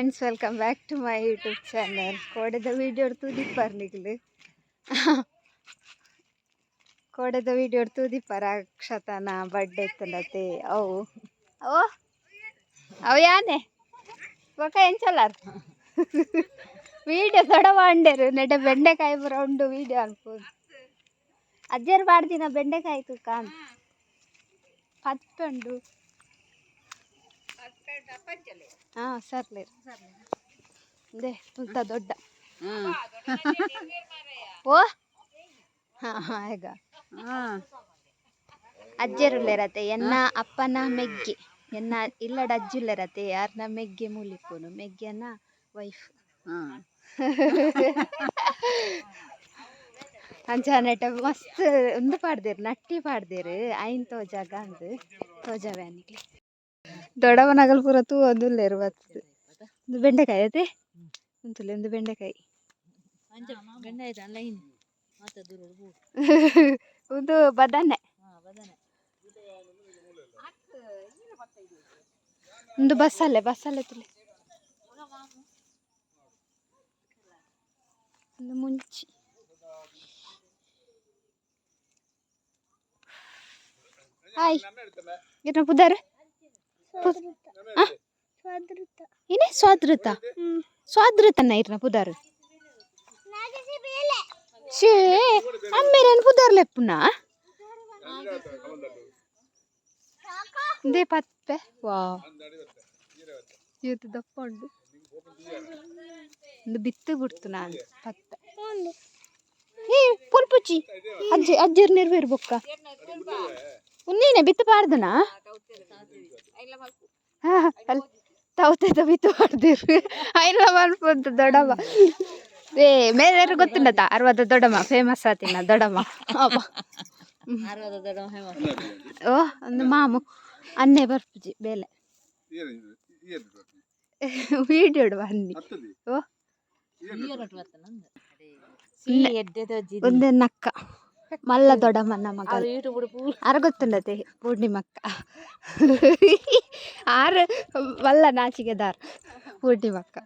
Friends, welcome back to my YouTube channel. ಕೋಡೆದ video ತೂದಿಪ್ಪರ್ ನಿಗ್ಲು, ಕೋಡೆದ ವಿಡಿಯೋ ತೂದಿಪ್ಪರ್. ಅಕ್ಷತನ ಬರ್ಡೇ ಇತ್ತಂಡತೆ. ಅವು ಓ ಅವು ಯಾನೆ ಬೊಕ ಎಂಚಲಾರ್ ವಿಡಿಯೋ ದೊಡವಾಂಡೇರು ನೆಡೆ ಬೆಂಡೆಕಾಯಿ ಪೂರ ಉಂಡು. ವಿಡಿಯೋ ಅನ್ಪು ಅಜ್ಜರು ಪಾಡ್ದಿನ ಬೆಂಡೆಕಾಯಿ ತೂಕ ಅಂತ ಪಪ್ಪೆ ಉಂಡು. ಹಾಂ, ಸರ್ಲೆ they ಮುಲ್ತ ದೊಡ್ಡ. ಓ ಹಾಂ ಹಾಂ, ಈಗ ಅಜ್ಜರುಲ್ಲೇರತೆ. ಎನ್ನ ಅಪ್ಪನ ಮೆಗ್ಗಿ, ಎನ್ನ ಇಲ್ಲಡ ಅಜ್ಜುಲ್ಲೇರತೆ, ಯಾರ್ನ ಮೆಗ್ಗೆ ಮೂಲಿಪ್ಪುನು, ಮೆಗ್ಗೆನ ವೈಫ್. ಅಂಚ ನೆಟ ಮಸ್ತ್ ಉಂದು ಪಾಡ್ದೆರ್, ನಟ್ಟಿ ಪಾಡ್ದೆರ್. ಐನ್ ತೋಜಾಗ ಅಂದ್ ತೋಜಾವೆ ಅನಿಕ್ಲೆ. ದೊಡ್ಡವನಗಲ್ ಪೂರ ತೂವೊಂದುಲ್ಲೆರ್ ಬತ್ತುದು. ಉಂದು ಬೆಂಡೆಕಾಯಿ ಅತೆ, ಉಂತುಲೆ, ಉಂದು ಬೆಂಡೆಕಾಯಿ. ಉಂದು ಬದನೆ, ಉಂದು ಬಸಲೆ, ಬಸಲೆ ತುಲೆ. ಉಂದು ಮುಂಚಿ. ಹಾಯ್, ಇರ್ನ ಪುದರ್? ಏನೇ ಸ್ವಾದೃತ, ಸ್ವಾದೃತನ ಇರ್ನ ಪುದರ್. ಶೇ, ಅಮ್ಮೇರೇನು ಪುದರ್ ಲೆಪ್ಪುನ? ಇಂದೇ ಪಪ್ಪೆ. ವಾ, ಇದು ದಪ್ಪ ಉಂಡು. ಒಂದು ಬಿತ್ತು ಬಿಡ್ತು ನಾನು ಪಪ್ಪೆ. ಏ ಪುಲ್ಪುಚಿ, ಅಜ್ಜಿ ಅಜ್ಜಿರ್ ನಿರ್ವೇರು ಬೊಕ್ಕ ಉನ್ನೇನೆ ಬಿತ್ತು ಪಾಡ್ದನಾ? ಅಲ್ಲಿ ತೌತೆದ ಬಿತ್ತು ಪಾಡ್ದಿರು. ಐನ ಮನ್ಪುಂತು ದೊಡ್ಡಮ್ಮ. ಏ ಮೇರೆ ಗೊತ್ತುಂಡತ, ಅರ್ವದ ದೊಡ್ಡಮ್ಮ ಫೇಮಸ್ ಆತಿನ ದೊಡ್ಡಮ್ಮ. ಅಬ್ಬ. ಓ, ಒಂದು ಮಾಮು ಅನ್ನೆ ಬರ್ಪುಜಿ ಬೇಲೆ ವೀಡಿಯೋ ಬನ್ನಿ. ಓ, ಒಂದೇ ನಕ್ಕ ಮಲ್ಲ ದೊಡ್ಡಮ್ಮನ ಮಗ ಆರ ಗೊತ್ತುಂಡತೆ, ಪೂರ್ಣಿಮಕ್ಕ. ಆರು ಮಲ್ಲ ನಾಚಿಗೆದಾರ್ ಪೂರ್ಣಿಮಕ್ಕ.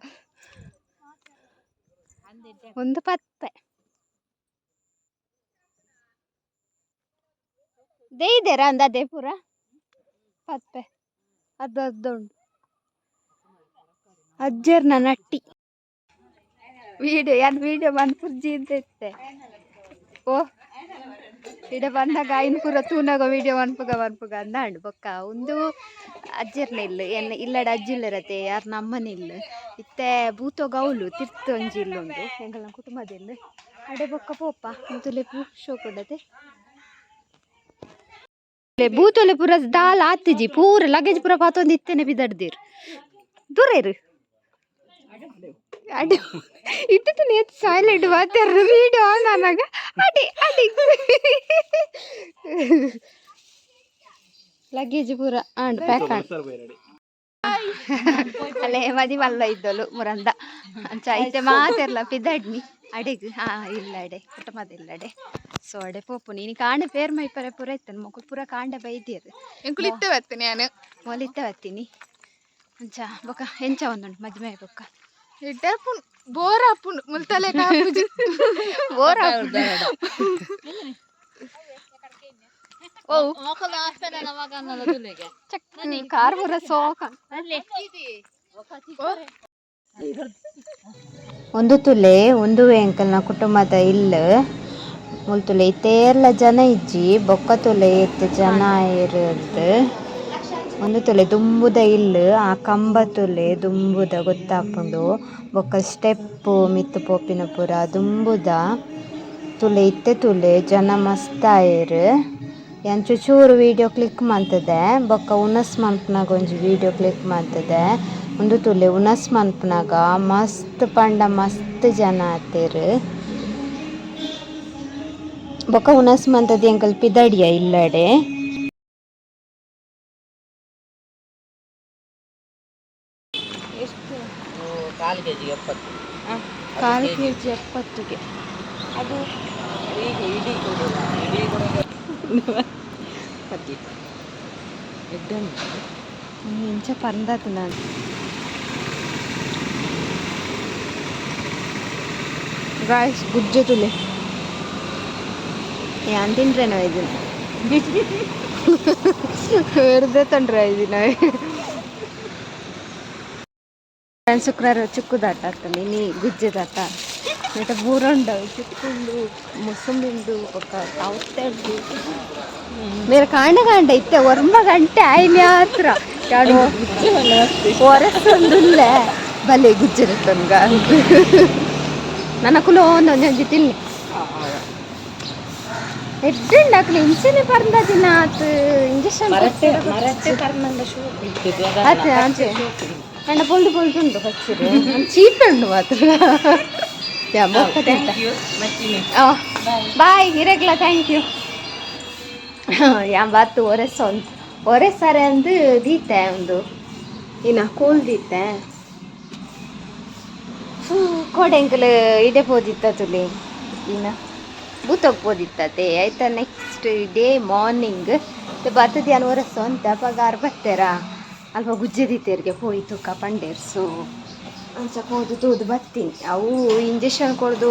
ಒಂದು ಪಪ್ಪೆ ದೇಯಿದೇರಾ ಅಂದ ಅದೇ ಪೂರ ಪಪ್ಪೆ. ಅದು ಅರ್ಧ ಉಂಟು. ಅಜ್ಜರ್ನ ನಟ್ಟಿ ವಿಡಿಯೋ ಯಾನ್ ವಿಡಿಯೋ ಮನ್ಪುರ್ಜಿ ಅಂತ ಇತ್ತೆ. ಓ, ಇಡ ಬಂದಾಗ ಐನ್ ಪೂರ ತೂನಾಗ ವಿಡಿಯೋ ಮನ್ಪುಗ ಮನ್ಪುಗ ಅಂದಾಂಡ್. ಬೊಕ್ಕ ಉಂದು ಅಜ್ಜರ್ನ ಇಲ್ಲು, ಎನ್ನ ಇಲ್ಲಡ ಅಜ್ಜಿಲ್ಲರತೆ, ಯಾರ್ ನಮ್ಮನ ಇಲ್ಲು. ಇತ್ತೆ ಭೂತೋ ಗೌಲು ತಿರ್ತು ಒಂಜಿ ಇಲ್ಲುಂಡು, ಎಂಕಲ್ನ ಕುಟುಂಬದ ಇಲ್ಲು. ಅಡೆ ಬೊಕ್ಕ ಪೋಪ. ಮುತುಲೆ ಪೂ ಶೋಕುಂಡತೆ. ಭೂತೊಲೆ ಪೂರ ದಾಲ ಆತಿಜಿ, ಪೂರ ಲಗೇಜ್ ಪೂರ ಪಾತೊಂದು ಇತ್ತೇನೆ ಬಿದಡ್ದಿರ್. ದೂರ ಇರು. ಅಡಿ ಇಟ್ಟು ಸೈಲೆಂಟ್ ಮಾತಾಡ್ದು. ವಿಡಿಯೋ ಆನ್ ಆನಾಗ ಅಡಿ ಅಡಿ ಲಗೇಜ್ ಪೂರ ಆಂಡ್ ಪ್ಯಾಕ್ ಆಂಡ್. ಅಲ್ಲೇ ಮದಿ ಮಲ್ಲ ಇದ್ದಳು ಮುರಂದ. ಅಂಚ ಇತ್ತೆ ಮಾತೆರ್ಲ ಪಿದಡ್ನಿ ಅಡೆಗ್. ಹಾ, ಇಲ್ಲ ಅಡೆ ಕುಟುಂಬದ ಇಲ್ಲ ಅಡೆ. ಸೊ ಅಡೆ ಪೋಪು ನೀನು ಕಾಂಡೆ ಪೇರ್ ಮೈಪರೆ ಪೂರ ಇತ್ತನು. ಮೊಕುಲು ಪೂರ ಕಾಂಡೆ ಬೈದಿರು. ಎಂಕುಲು ಇತ್ತೆ ಬರ್ತೇನೆ ಯಾನು. ಮೊಲಿತ್ತೆ ಬತ್ತೀನಿ. ಅಂಚ ಬೊಕ ಎಂಚ ಒಂದುಂಟು ಮದ್ಮೆ ಬೊಕ್ಕ? ಎಡ್ಡೆ ಆಪುಂಡು, ಬೋರ್ ಆಪುಂಡು ಮುಲ್ತಲೆ ಕಾಪುಜಿ. ಬೋರ್. ಓ, ಚಕ್ ಕಾರ್ ಪೂರ ಸೋಕ. ಒಂದು ತುಲೆ ಉಂದುವೆ ಎಂಕಲ್ನ ಕುಟುಂಬದ ಇಲ್ಲು. ಮುಲ್ತುಲೆ ಇತ್ತೇರ್ಲ ಜನ ಇಜ್ಜಿ, ಬೊಕ್ಕ ತುಲೆ ಇತ್ತು ಜನ ಇರುದು. ಒಂದು ತುಲೆ ದುಂಬುದ ಇಲ್ಲು, ಆ ಕಂಬ ತುಲೆ ದುಂಬುದ ಗೊತ್ತಾಪುಂಡು. ಬೊಕ್ಕ ಸ್ಟೆಪ್ ಮಿತ್ತ್ ಪೋಪಿನ ಪೂರ ದುಂಬುದ ತುಲೆ. ಇತ್ತೆ ತುಲೆ ಜನ ಮಸ್ತ್ ಆಯೆರ್. ಯಾನ್ ಚೂಚೂರು ವಿಡಿಯೋ ಕ್ಲಿಕ್ ಮಂತುದೆ, ಬೊಕ್ಕ ಉನಸ್ ಮನ್ಪುನಗ ಒಂಜಿ ವಿಡಿಯೋ ಕ್ಲಿಕ್ ಮಂತುದೆ. ಉಂದು ತುಲೆ, ಉನಸ್ ಮನ್ಪುನಗ ಮಸ್ತ್ ಪಂಡ ಮಸ್ತ್ ಜನ ಆತೆರ್. ಬೊಕ್ಕ ಉನಸ್ ಮಂತುದು ಎಂಕುಲು ಪಿದಡಿಯ ಇಲ್ಲಡೆ. ಕಾಲು ಕೆಜಿಗೆ 70. ಕಾಲು ಕೆಜಿ 70ಗೆ. ಅದು ಈಗ ಇಡೀ ಕೊಡುವ, ಇಡೀ ಕೊಡುವ ಪದ್ಯ ಎಡ್ಡೆ. ಇಂಚ ಪಂದತ್ ನಾನು. ಗಾಯ್ಸ್ ಗುಜ್ಜೆ ತುಲೆ ಯಾನ್ ತಿಂಡ್ರೇನೋ ಇದನ್ನ ವೆರ್ದೆ ತಂಡ್ರೆ ಇದನ್ನ. ಶುಕ್ರವಾರ ಚಿಕ್ಕದಾಟ ಆಗ್ತದೆ ಇನಿ ಗುಜ್ಜೆದಾಟ. ನೆಟ ಬೂರಂಡ ಚಿಕ್ಕುಂಡು, ಮುಸುಂಬಿಂಡು, ಬೊಕ್ಕ ತೌತೆ ಉಂಡು. ಮೇರೆ ಕಾಂಡ ಕಾಂಡ ಇತ್ತೆ ಒರ್ಂಬ ಗಂಟೆ ಆಯ್ನೆ ಹತ್ರ ಯಾಡು ಹೊರಸೊಂದುಲ್ಲೆ ಬಲೆ ಗುಜ್ಜೆ ತನ್ಗ ನನ್ನ ಕುಲ ಒಂದೊಂದು ತಿನ್ನಿ ಎಡ್ಡುಂಡು. ಅಕ್ಲೆ ಇಂಚನೆ ಪರ್ಂದ ದಿನ ಆತ್ ಇಂಜೆಕ್ಷನ್. ಮರಟ್ಟೆ ಮರಟ್ಟೆ ಪರ್ನಂಡ ಶೋಕು ಇತ್ತಿದ್ದು. ಅತ್ತೆ ಆಚೆ ಅಂಡ ಪೊಲ್ದು ಪೊಲ್ದು ಉಂಡು, ಪಚ್ಚಿರು ಚೀಪ್ ಉಂಡು ಮಾತ್ರ. Thank you ಮಚ್ಚಿನಿ. ಬಾಯ್ ಇರಗ್ಲ, thank you. ಯಾನ್ ಬಾತು ಒರೆಸ ಒಂದು ಒರೆಸರೆ ಅಂದು ದೀತೆ ಒಂದು ಇನ್ನ ಕೂಲ್ ದೀತೆ. ಕೋಡೆಂಕಲ್ ಇಡೆ ಪೋದಿತ್ತ ತುಲಿ ಇನ್ನ ಬೂತೋಗ್ ಪೋದಿತ್ತತೆ. ಆಯ್ತಾ, ನೆಕ್ಸ್ಟ್ ಡೇ ಮಾರ್ನಿಂಗ್ ಬರ್ತದೆ ಅನ್ ಒರೆಸ ಅಂತ ಪಗಾರ್ ಬತ್ತೇರಾ ಅಲ್ಪ ಗುಜ್ಜೆ ದೀತೇರಿಗೆ ಪೋಯಿ ತುಕ್ಕ ಪಂಡೇರ್ಸು ಅಂಚ ಪೋದು ತೂದು ಬತ್ತೀನಿ. ಅವು ಇಂಜೆಕ್ಷನ್ ಕೊಡ್ದು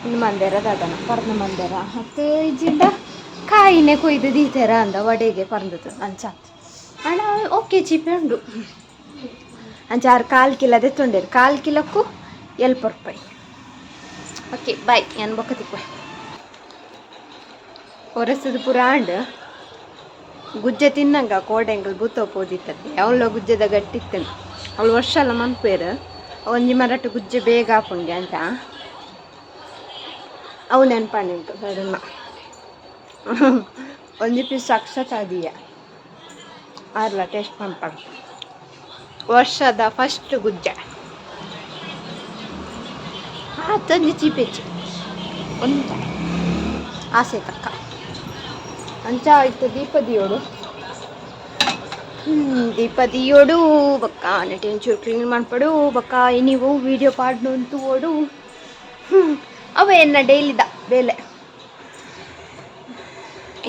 ಉಂದು ಮಂದೇರ ದಾದನ ಪರ್ದು ಮಂದೇರ ಮತ್ತು ಇಜ್ಜಿಂಡ ಕಾಯಿನೆ ಕೊಯ್ದು ದೀತೇರ ಅಂದ ವಡೆಗೆ ಪರ್ದದು ಅಂಚ. ಅಣ್ಣ ಓಕೆ, ಚೀಪೆ ಉಂಡು. ಅಂಚ ಆರು ಕಾಲು ಕಿಲೋ ದೆತ್ತೊಂಡೇರು, ಕಾಲು ಕಿಲೋಕ್ಕೂ 70 ರೂಪಾಯಿ. ಓಕೆ ಬಾಯ್, ಏನು ಬೊಕ್ಕ ತಿಕ್ವೆ. ಒರೆಸದು ಪೂರ ಆಂಡ್. ಗುಜ್ಜೆ ತಿನ್ನಂಗ ಕೋಡೆಂಗಲ್ ಬೂತೋ ಪೋದಿತ್ತತೆ. ಅವಳ ಗುಜ್ಜೆದ ಗಟ್ಟಿತ್ತನು ಅವಳು ವರ್ಷ ಎಲ್ಲ ಮನ್ಪೇರು. ಒಂಜಿ ಮರಟ್ ಗುಜ್ಜೆ ಬೇಗ ಆಪುಂಡೆ ಅಂತ ಅವು ನೆನಪಾಂಡ್ ಎಂಕ್ ಸಡನ್ನ. ಒಂಜಿ ಪೀಸ್ ಅಕ್ಷತ ಅದಿಯ ಆರ್ಲ ಟೇಸ್ಟ್ ಪನ್ಪಣ. ವರ್ಷದ ಫಸ್ಟ್ ಗುಜ್ಜೆ ಆತೊಂಜಿ ಚೀಪೆಚ್ಚಿ ಒಂಜ ಆಸೆ ತಕ್ಕ ಅಂಚ ಇತ್ತು. ದೀಪ ದಿಯೋಡು, ದೀಪ ದಿಯೋಡು. ಬೊಕ್ಕ ನೆಟ್ ಒಂಚೂರು ಕ್ಲೀನ್ ಮನ್ಪಡು. ಬೊಕ್ಕ ನೀವು ವೀಡಿಯೋ ಪಾಡ್ನು ತೂವೊಡು. ಅವೆ ಎನ್ನ ಡೈಲಿದ ಬೇಲೆ.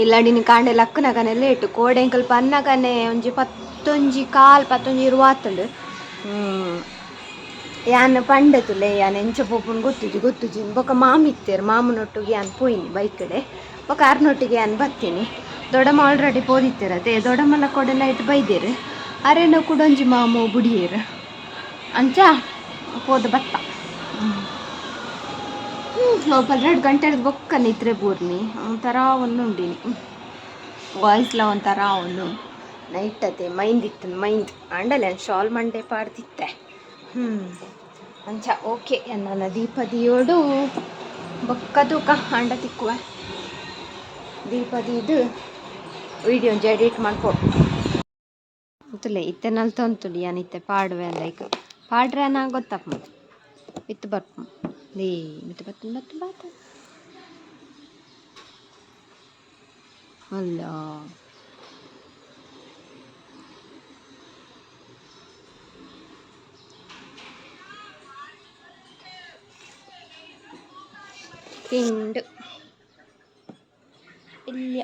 ಇಲ್ಲಾಡಿನ ಕಾಂಡೆ ಲಕ್ಕನಗನೆ ಲೇಟು. ಕೋಡೆ ಎಂಕಲ್ ಪನ್ನಗನೆ ಒಂಜಿ 10:15, 10:20 ಆತುಂಡು. ಯಾನ್ ಪಂಡೆ ತುಲೆ, ಯಾನ್ ಎಂಚ ಪೋಪುಂಡು ಗೊತ್ತುಜಿ ಗೊತ್ತುಜಿ. ಬೊಕ್ಕ ಮಾಮಿ ಇತ್ತೆರ್, ಮಾಮನೊಟ್ಟಿಗೆ ಯಾನ್ ಪೋಯಿನಿ ಬೈಕಡೆ. ಬೊಕ್ಕ ಆರ್ನೊಟ್ಟಿಗೆ ಯಾನ್ ಬತ್ತೀನಿ. ದೊಡ್ಡಮ್ಮ ಆಲ್ರೆಡಿ ಪೋದಿತ್ತೆರ್ ಅತೆ. ದೊಡ್ಡಮ್ಮನ ಕೊಡೆ ನೈಟ್ ಬೈದೆರ್. ಅರೆನ ಕುಡೊಂಜಿ ಮಾಮು ಬುಡಿಯೆರ್. ಅಂಚ ಪೋದು ಬತ್ತ. 12 ಗಂಟೆ ಬೊಕ್ಕ ನಿದ್ರೆ ಬೂರ್ನಿ. ಒಂಥರ ಒಂದುಂಡಿನಿ, ವಾಯ್ಸ್ಲ ಒಂಥರ ಒಂದು ನೈಟ್ ಅದೇ ಮೈಂದ್ ಇತ್ತು ಮೈಂದ್ ಆಂಡಲೆ ಶಾಲ್ ಮಂಡೆ ಪಾಡ್ದಿತ್ತೆ. ಅಂಚ ಓಕೆ, ನನ್ನ ದೀಪ ದಿಯೋಡು. ಬೊಕ್ಕ ತೂಕ ಅಂಡ ತಿಕ್ಕುವ. ದೀಪ ದೀದು ವಿಡಿಯೋ ಒಂಜಿ ಎಡಿಟ್ ಮಲ್ಪೊಡು. ತುಲೆ ಇತ್ತೆ ನಲ್ತೊಂತುಂಡು. ಯಾನ್ ಇತ್ತೆ ಪಾಡುವೆ ಲೈಕ್ ಪಾಡ್ರೆ ನಾ ಗೊತ್ತಪ್ಪ ಇತ್ತು ಬರ್ಪು they ಮಿತ್ತು ಬತ್ತು ಬತ್ತು ಬಾತ ಅಲ್ಲ. ತಿಂಡು ಇಲ್ಲ.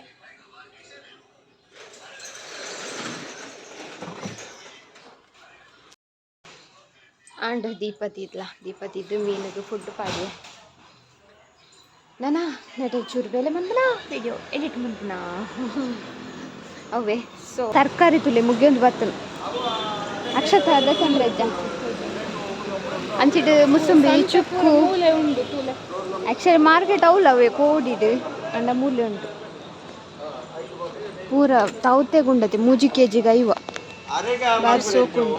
ಆಂಡ್ ದೀಪ ದೀದ್ಲ, ದೀಪ ದೀದ್ದು ಮೀನಿಗೆ ಫುಡ್ ಪಾಡಿಯೆ. ನಾನಾ ನೆಟ ಚೂರು ಬೇಲೆ ಮನ್ಪುನ, ವಿಡಿಯೋ ಎಡಿಟ್ ಮನ್ಪುನ ಅವೇ. ಸೊ ತರಕಾರಿ ತುಲೆ ಮುಗಿಯೊಂದು ಬತ್ತನು. ಅಕ್ಷತ ಅದ ಚಂದ್ರಜ್ಜ ಅಂಚಿಡ್ ಮುಸುಂಬಿ ಚುಕ್ಕು. ಮೂಲೆ ಉಂಡು ತೂಲೆ. ಆಕ್ಚುಲಿ ಮಾರ್ಕೆಟ್ ಅವ್ಲು ಅವೇ ಕೋಡಿಡ್ ಅಂಡ ಮೂಲೆ ಉಂಟು. ಪೂರ ತೌತೆ ಗುಂಡತೆ, 3 ಕೆ ಜಿಗೆ 50. ಬಾರಿ ಸೋಕುಂಡು.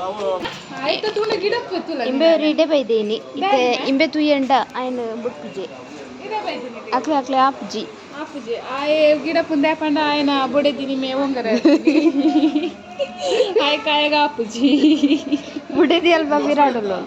ಆಯ್ತು ತೂಲೆ ಗಿಡಪ್ಪು ತೂಲೆ. ಇಂಬೆ ಇಡೆ ಬೈದೇನಿ ಇತ್ತೆ. ಇಂಬೆ ತುಯ್ಯಂಡ ಆಯ್ನ ಬುಡ್ಪುಜೆ. ಇದೇ ಬೈದಿನಿ. ಅಕ್ಲೆ ಅಕ್ಲೆ ಆಪುಜಿ. ಆಪುಜಿ. ಆಯೆ ಗಿಡಪ್ಪುಂದೆ ಪಂಡ ಆಯನ ಬೊಡೆದಿನಿ ಮೇ ಒಂಗರ ಆಯ್ ಕಾಯಗ ಆಪುಜಿ. ಬುಡೆದಿ ಅಲ್ಪ ಬಿರಾಡಲು.